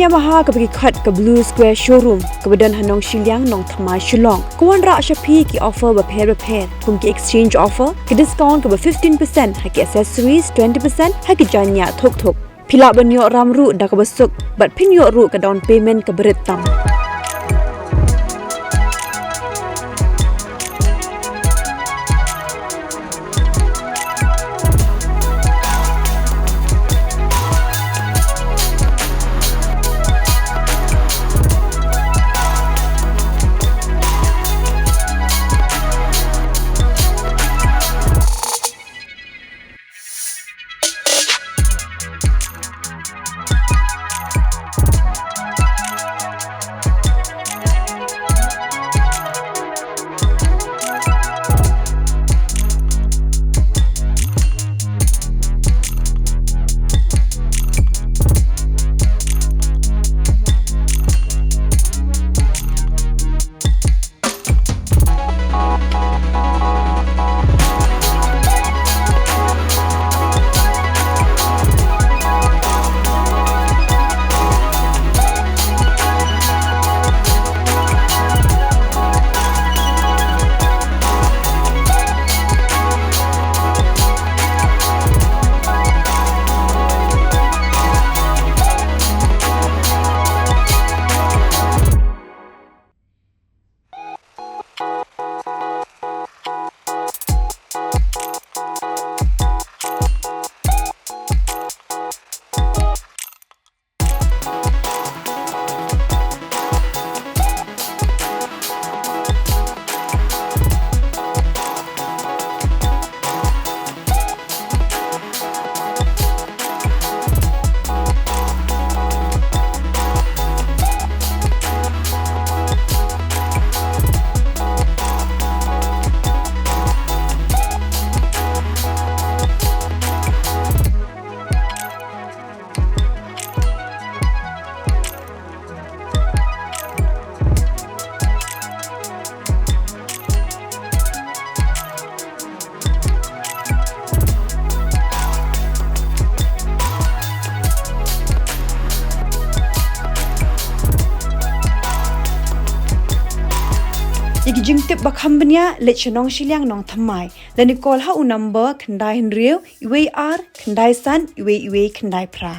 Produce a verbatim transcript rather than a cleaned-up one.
Yamaha kaba ki khot ka Blue Square Showroom kaba don ha Nongshiliang, Nongthymmai, Shillong, ka wanrah sha phi ki offer bapher bapher, kum ki exchange offer, ka discount kaba fifteen percent ha ki accessories, twenty percent ha ki jaiñia thup thup. Phi lah ban ïoh ram ruh da kaba suk, bad phin ïoh ruh ka down payment kaba rit tam. Ïa ki jingtip ba kham bniah, leit sha Nongshiliang, Nongthymmai, lane call ha u number khyndai hynriew, wei ar, khyndai san, wei wei, khyndai phra.